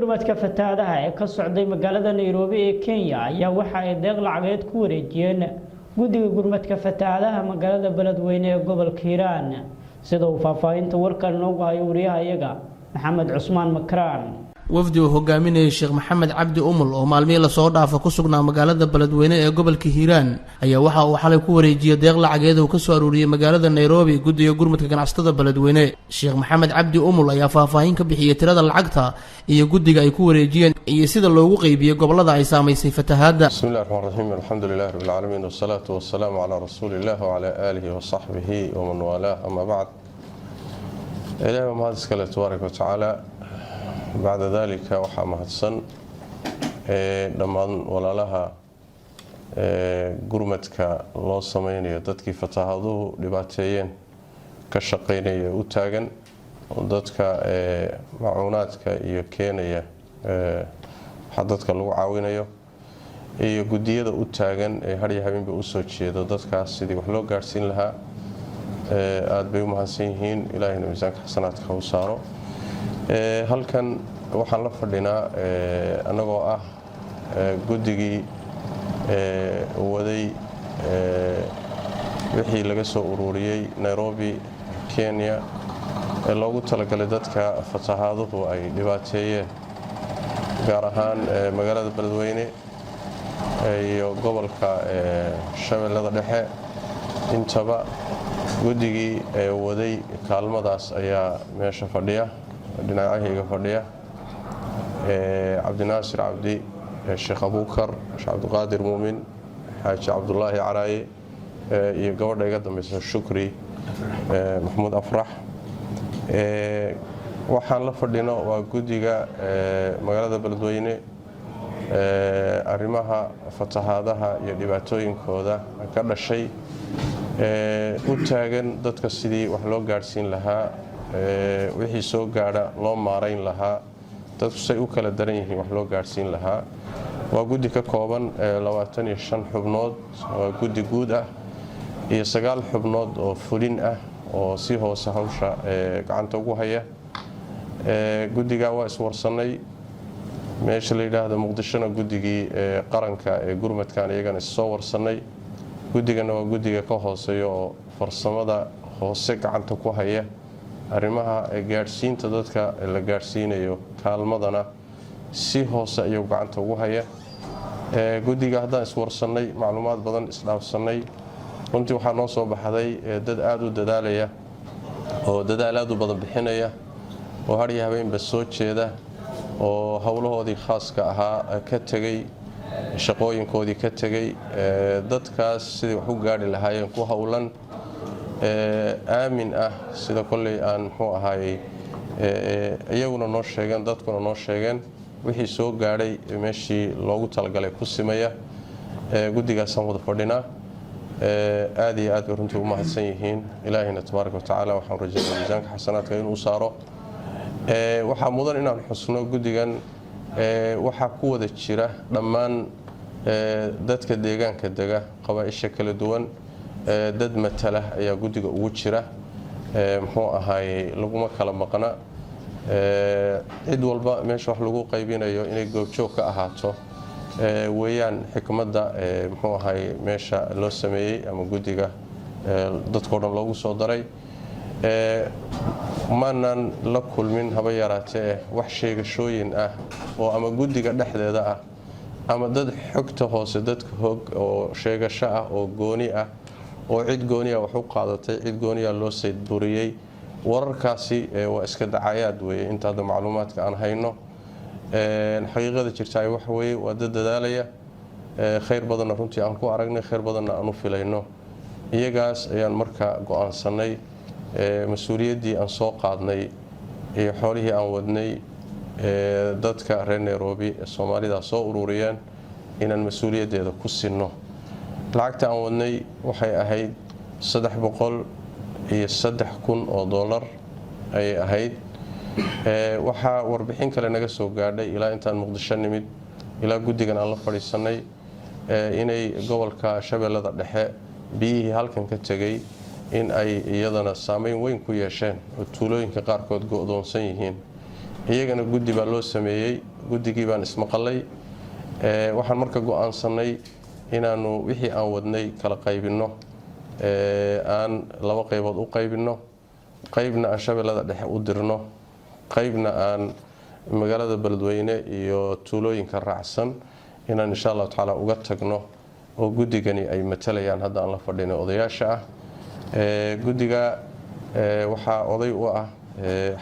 Gurmadka fatahaadaha ee ka socday magaalada Nairobi ee Kenya ayaa waxa ay deeq lacageed ku wareejiyeen guddiga gurmadka fatahaadaha magaalada Beledweyne ee gobolka Hiiraan, sida uu faahfaahinta warkan inoogu hayo wariyahayaga Maxamed Cusmaan Makraan. Wafdi uu hogaaminayay Sheekh Maxamed Cabdi Umul oo maalmihii lasoo dhaafa ku sugnaa magaalada Beledweyne ee gobolka Hiiraan ayaa waxa uu xalay ku wareejiyey deeq lacageed uu kasoo aruuriyey magaalada Nairobi guddiga gurmadka ganacsatada Beledweyne. Sheekh Maxamed Cabdi Umul ayaa faahfaahin ka bixiyey tirada lacagta iyo guddiga ay ku wareejiyeen iyo sida loogu qeybiyey gobolada ay saamaysay fatahaadda. بسم الله الرحمن الرحيم، الحمد لله رب العالمين، والصلاة والسلام على رسول الله وعلى آله وصحبه ومن والاه، أما بعد، إلهي mahad iskale tabaaraka watacaala. Bacda dalika, waxaa mahadsan dhammaan walaalaha gurmadka loo sameynayo dadkii fatahaaduhu dhibaateeyeen ka shaqeynaya, u taagan dadka macuunaadka iyo keenaya waxa dadka lagu caawinayo, iyo guddiyada u taagan ee hadhya habeenba usoo jeedo dadkaas sidii wax loo gaadhsiin lahaa. Aada bay u mahadsan yihiin, Ilaahayna miisaanka xasanaadka u saaro. Halkan waxaan la fadhinaa annagoo ah guddigii waday wixii laga soo ururiyey Nairobi, Kenya, ee loogu talagalay dadka fatahaaduhu ay dhibaateeyeen, gaar ahaan magaalada Beledweyne iyo gobolka Shabeellada Dhexe. Intaba guddigii waday kaalmadaas ayaa meesha fadhiya, dhinacahayga fadhiya: Cabdinaasir Cabdi Sheekh Abuukar, Sheekh Cabdiqaadir Muumin, Xaaji Cabdulaahi Caraaye iyo gabadha iga dambeysa, Shukri Maxamuud Afrax. Waxaan la fadhino waa guddiga magaalada Beledweyne arrimaha fatahaadaha iyo dhibaatooyinkooda ka dhashay u taagan dadka sidii wax loo gaadhsiin lahaa, wixii soo gaadha loo maarayn lahaa, dadku say u kala daran yihiin wax loo gaadhsiin lahaa. Waa guddi ka kooban 25 xubnood, waa guddi guud ah, iyo 9 xubnood oo fulin ah oo si hoose hawsha gacanta ugu haya. Guddiga waa iswarsannay meesha la yidhaahdo Muqdishona, guddigii qaranka ee gurmadkan iyagana issoo warsannay. Guddigana waa guddiga ka hooseeya oo farsamada hoose gacanta ku haya arrimaha gaadhsiinta dadka la gaadhsiinayo kaalmadana si hoose ayuu gacanta ugu haya. Guddiga haddaan iswarsannay, macluumaad badan isdhaafsannay, runtii waxaa noo soo baxday dad aada u dadaalaya oo dadaal aad u badan bixinaya oo hadhiyo habeenba soo jeeda oo howlahoodii khaaska ahaa ka tegey, shaqooyinkoodii ka tegey, dadkaas sidai wax u gaadhi lahaayeen ku howlan, aamin ah, sida kolley aan muxuu ahaayey iyaguna noo sheegeen, dadkuna noo sheegeen, wixii soo gaadhay meeshii loogu talagalay ku simaya. Guddigaasaan wada fadhinaa. Aad iyo aad bay runtii u mahadsan yihiin. Ilaahayna tabaaraka watacaala waxaan rajaynaa miisaanka xasanaadka inuu saaro. Waxaa mudan inaan xusno guddigan waxaa ku wada jira dhammaan dadka deegaanka dega, qabaaisha kala duwan dad matala ayaa guddiga ugu jira. Muxuu ahaayey, laguma kala maqna. Cid walba meesha wax lagu qaybinayo inay goobjoog ka ahaato weeyaan xikmadda muxuu ahaayey meesha loo sameeyey ama guddiga dadkao dhan loogu soo daray. Maanaan la kulmin haba yaraatee wax sheegashooyin ah oo ama guddiga dhexdeeda ah ama dad xogta hoose dadka hog oo sheegasho ah oo gooni ah oo cid gooniya wax u qaadatay, cid gooniya loo saydburiyey. Wararkaasi waa iska dacayaad weeye. Inta hadda macluumaadka aan hayno, xaqiiqada jirta waxa weeye waa dad dadaalaya, khayr badanna runtii aan ku aragnay, khayr badanna aan u filayno. Iyagaas ayaan marka go-aansanay mas-uuliyaddii aan soo qaadnay iyo xoolihii aan wadnay dadka reer Nairobi ee Soomaalida soo ururiyeen inaan mas-uuliyaddeeda ku sinno. Lacagta aan wadnay waxay ahayd 303,000 oo dollar ayay ahayd. Waxaa warbixin kale naga soo gaadhay ilaa intaan Muqdisho nimid, ilaa guddigan aan la fadhiisanay, inay gobolka Shabeellada Dhexe biyihii halkan ka tegay in ay iyadana saameyn weyn ku yeesheen oo tuulooyinka qaarkood go-doonsan yihiin. Iyagana guddi baa loo sameeyey. Guddigii baan ismaqalay. Waxaan marka go'aansanay inaanu wixii aan wadnay kala qaybinno, aan laba qaybood u qaybinno: qaybna aan Shabeellada Dhexe u dirno, qaybna aan magaalada Beledweyne iyo tuulooyinka raacsan inaan insha Allahu tacaala uga tagno, oo guddigani ay matalayaan hadda aan la fadhino odayaasha ah. Guddiga waxaa oday u ah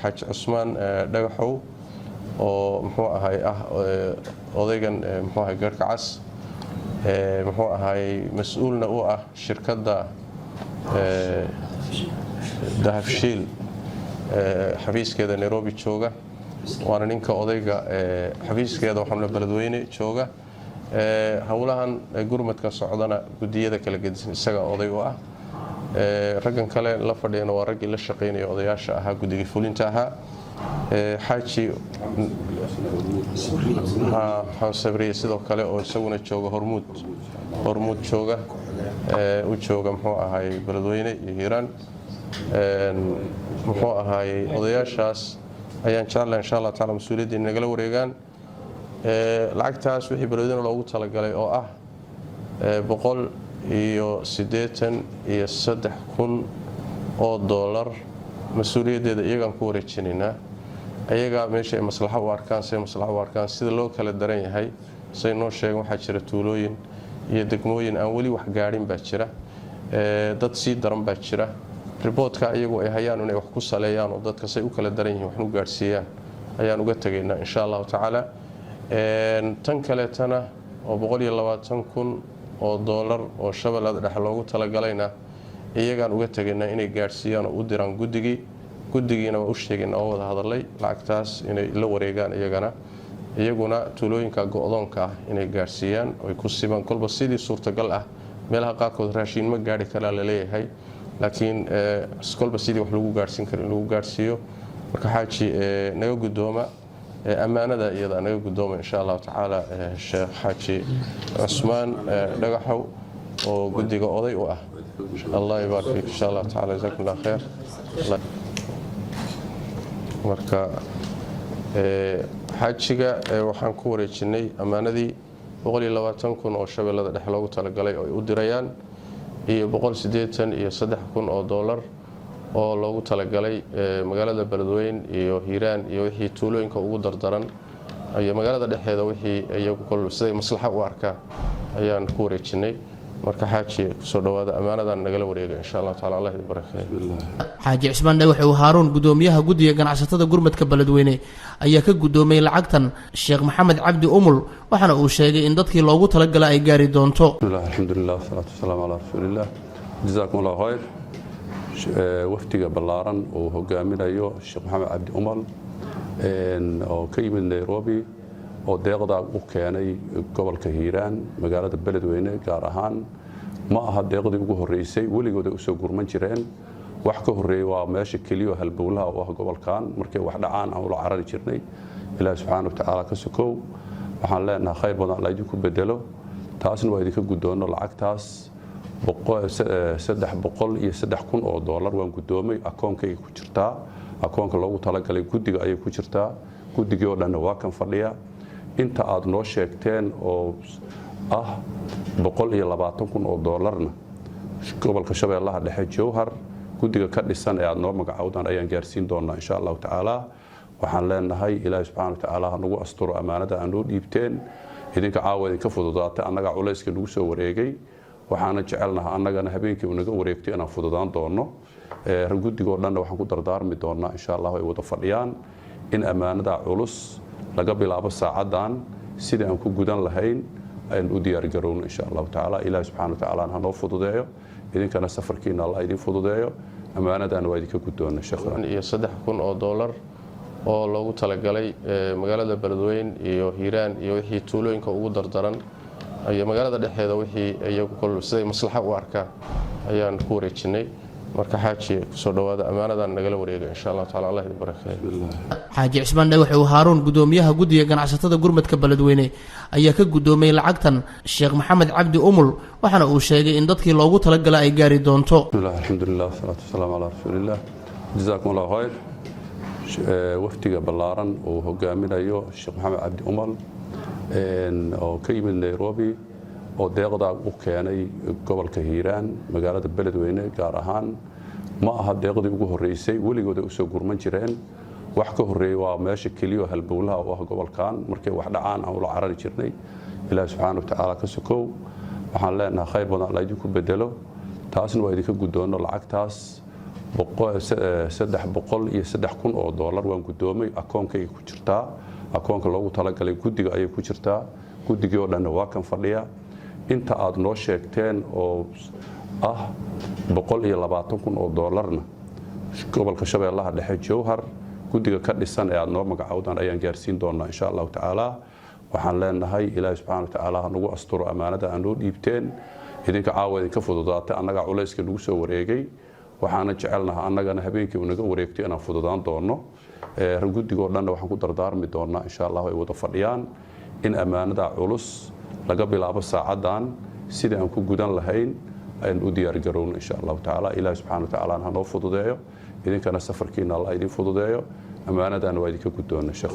Xaaji Cusmaan Dhagaxow, oo muxuu ahay ah odaygan muxuu ahay garhka cas, muxuu ahay mas-uulna u ah shirkadda Dahabshiil xafiiskeeda Nairobi jooga, waana ninka odayga xafiiskeeda waxaanula Beledweyne jooga. Howlahan gurmadka socdana gudiyada kala gedisan isaga oday u ah. Raggan kale la fadhiyana waa raggii la shaqaynaya odayaasha ahaa, guddigii fulinta ahaa. Xaaji Maxamed Sabriye sidoo kale, oo isaguna jooga Hormuud, Hormuud jooga, u jooga muxuu ahay Beledweyne iyo Hiiraan. Muxuu ahaay odayaashaas ayaan jeclahay insha Allah tacala mas-uuliyadda inay nagala wareegaan lacagtaas wixii Beledweyne loogu talagalay, oo ah 183,000 oo doolar. Mas-uuliyaddeeda iyagaan ku wareejinaynaa. Ayagaa meesha ay maslaxo u arkaan, say maslaxo u arkaan, sida loo kala daran yahay say noo sheegen. Waxaa jira tuulooyin iyo degmooyin aan weli wax gaadhin baa jira, dad sii daran baa jira. Report-ka iyagu ay hayaan inay wax ku saleeyaan oo dadka say u kala daran yihiin waxnu gaadhsiiyaan ayaan uga tegaynaa insha Allahu tacaala. Tan kaleetana oo 120,000 oo doolar oo Shabeellada Dhexe loogu talagalayna iyagaan uga tegaynaa inay gaadhsiiyaan oo u diraan guddigii. Guddigiina waa u sheegayna, oo wada hadalay, lacagtaas inay la wareegaan iyagana, iyaguna tuulooyinka go-doonka ah inay gaadhsiiyaan oy ku simaan kolba sidii suurtagal ah. Meelaha qaarkood raashiin ma gaari karaa laleeyahay, laakiin kolba sidii wax lagu gaadhsiin karo in lagu gaadhsiiyo. Marka xaaji, naga guddooma ammaanada iyada, naga guddooma insha Allahu tacaala, Sheekh Xaaji Cusmaan Dhagaxow oo guddiga oday u ah. Allah yubaarik fiik insha Allah tacaala, jazakum Allah khair. Marka xaajiga waxaan ku wareejinay ammaanadii 120,000 oo Shabeellada Dhexe loogu talagalay oo ay u dirayaan, iyo 183,000 oo doolar oo loogu talagalay magaalada Beledweyn iyo Hiiraan iyo wixii tuulooyinka ugu dardaran iyo magaalada dhexeeda, wixii iyagu kol siday maslaxa u arkaan ayaan ku wareejinay. Marka xaaji, kusoo dhawaada, ammaanadan nagala wareega insha Allah tacala. Allah idin barakeeyo. Xaaji Cismaan Dhagaxow Haaruun, gudoomiyaha guddiga ganacsatada gurmadka Beledweyne, ayaa ka guddoomiyey lacagtan Sheekh Maxamed Cabdi Umul, waxaana uu sheegay in dadkii loogu talagalay ay gaari doonto. Bismillah, alxamdulilah, wasalaatu wasalaamu calaa rasuuliillah. Jazaakum Allahu khayr. Wafdiga ballaaran uu hogaaminayo Sheekh Maxamed Cabdi Umal oo ka yimid Nairobi oo deeqdaa u keenay gobolka Hiiraan, magaalada Beledweyne gaar ahaan, ma aha deeqdii ugu horreysay. Weligood ay usoo gurman jireen. Wax ka horreeyey waa meesha keliya halbowlaha u ah gobolkan. Markay wax dhacaan aan ula carari jirnay. Ilaahi subxaana wa tacaala ka sokow, waxaan leenahay khayr badan alla idinku bedelo. Taasna waa idinka guddoonno lacagtaas 303,000 oo doolar. Waan guddoomay, akoonkayga ku jirtaa, akoonka loogu talagalay guddiga ayay ku jirtaa. Guddigii oo dhanna waa kan fadhiya. Inta aad noo sheegteen oo ah 120,000 oo doolarna gobolka Shabeellaha Dhexe, Jowhar, guddiga ka dhisan ee aad noo magacowdaan ayaan gaarsiin doonaa insha Allahu tacaala. Waxaan leenahay Ilaahi subxana wa tacaala ha nagu asturo ammaanada aad noo dhiibteen. Idinka caawa idinka fududaatay, annagaa culayska nagu soo wareegay. Waxaana jecelnaha annagana habeenkii uu naga wareegto inaan fududaan doonno. Guddigoo dhanna waxaan ku dardaarmi doonaa insha Allah ay wada fadhiyaan in ammaanada culus laga bilaabo saacaddan sidii aan ku gudan lahayn aynu u diyaargarowno insha Allahu tacaala. Ilaahi subxana wa tacaala ha noo fududeeyo, idinkana safarkiina Allah idin fududeeyo. Ammaanadana waa idinka guddoona, sheekh. Iyo 3,000 oo doolar oo loogu talagalay magaalada Beledweyn iyo Hiiraan iyo wixii tuulooyinka ugu dardaran iyo magaalada dhexeeda, wixii iyagu kol siday maslaxa u arkaan ayaan ku wareejinay. Marka xaaji, kusoo dhawaada, ammaanadan nagala wareega insha Allah tacala. Allah idin barakeeyo. Xaaji Cismaan Dhagaxow Haaruun, gudoomiyaha guddiga ganacsatada gurmadka Beledweyne, ayaa ka guddoomiyey lacagtan Sheekh Maxamed Cabdi Umul, waxaana uu sheegay in dadkii loogu talagalay ay gaari doonto. Bismillah, alxamdulilah, wasalaatu wasalaamu calaa rasuuliillah. Jazaakum Allahu khayr. Wafdiga ballaaran uu hogaaminayo Sheekh Maxamed Cabdi Umal oo ka yimid Nairobi oo deeqdaa u keenay gobolka Hiiraan, magaalada Beledweyne gaar ahaan, ma aha deeqdii ugu horreysay. Weligood ay usoo gurman jireen. Wax ka horreeyey waa meesha keliyo halbowlaha u ah gobolkan. Markay wax dhacaan aan ula carari jirnay. Ilaahi subxaana wa tacaala ka sokow, waxaan leenahay khayr badan alla idinku bedelo. Taasna waa idinka guddoonno. Lacagtaas 303,000 oo doolar waan guddoomay, akoonkayga ku jirtaa. Akoonka loogu talagalay guddiga ayay ku jirtaa. Guddigii oo dhanna waa kan fadhiya. Inta aad noo sheegteen oo ah 120,000 oo doolarna, gobolka Shabeellaha Dhexe, Jowhar, guddiga ka dhisan ee aad noo magacowdaan ayaan gaarsiin doonaa, insha Allahu tacaala. Waxaan leenahay Ilaahi subxana wa tacaala ha nagu asturo ammaanada aad noo dhiibteen. Idinka caawa idinka fududaatay, annagaa culayska nagu soo wareegay. Waxaana jecelnaha annagana habeenkii uu naga wareegto inaan fududaan doonno. Guddigoo dhanna waxaan ku dardaarmi doonaa, insha Allah, ay wada fadhiyaan, in ammaanada culus laga bilaabo saacaddan sidii aan ku gudan lahayn aynu u diyaargarowno, insha Allahu tacaala. Ilaahi subxana wa tacaala ha noo fududeeyo, idinkana safarkiina Alla idin fududeeyo. Ammaanadana waa idinka guddoona, sheekh.